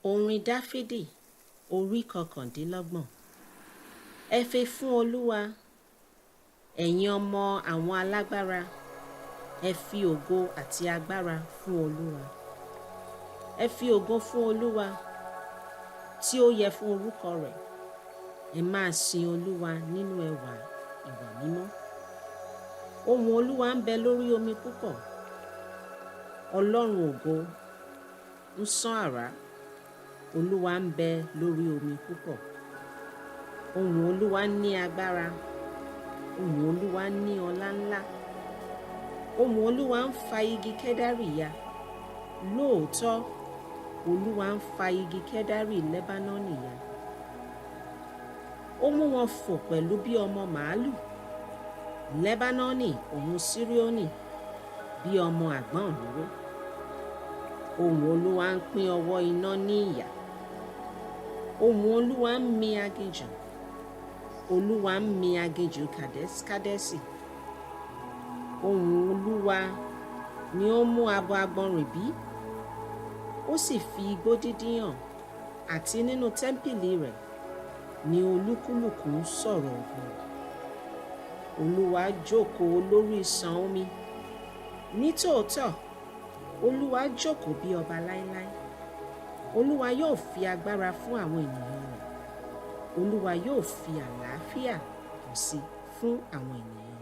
Orin Dáfídì orí 29. Ẹ fi fún Olúwa, ẹ̀yin ọmọ àwọn alágbára, ẹ fi ògo àti agbára fún Olúwa. Ẹ fi ògo fún Olúwa tí ó yẹ fún orúkọ rẹ̀. Ẹ máa sin Olúwa nínú ẹwà ìwà mímọ́. Ohùn Olúwa ń bẹ lórí omi púpọ̀. Ọlọ́run ògo ń sán àrá. Olúwa ń bẹ lórí omi púpọ̀. Ohùn Olúwa ní agbára. Ohùn Olúwa ní ọlá ńlá. Ohùn Olúwa ń fa igi kedari ya. Lóòótọ́, Olúwa ń fa igi kedari Lẹ́bánọ́nì ya. Ó mú wọn fò pẹ̀lú bí ọmọ màlúù. Lẹ́bánọ́nì òun Síríónì bí ọmọ àgbọ̀nrúró. Ohùn Olúwa ń pín ọwọ́ iná ní ìyà. Ohùn Olúwa ń mi aginjù. Olúwa ń mi aginjù Kádésì. Ohùn Olúwa ni ó mú abo àgbọ̀nrín bí. Ó sì fi igbó dídí hàn, àti nínú tẹ́ḿpìlì rẹ̀ ni olúkúlùkù ń sọ̀rọ̀ ògo rẹ̀. Olúwa jókòó lórí ìṣàn omi. Nítòótọ́, Olúwa jókòó bí ọba láéláé. Olúwa yóò fi agbára fún àwọn ènìyàn rẹ̀. Olúwa yóò fi àlàáfíà pọ̀ sí fún àwọn ènìyàn.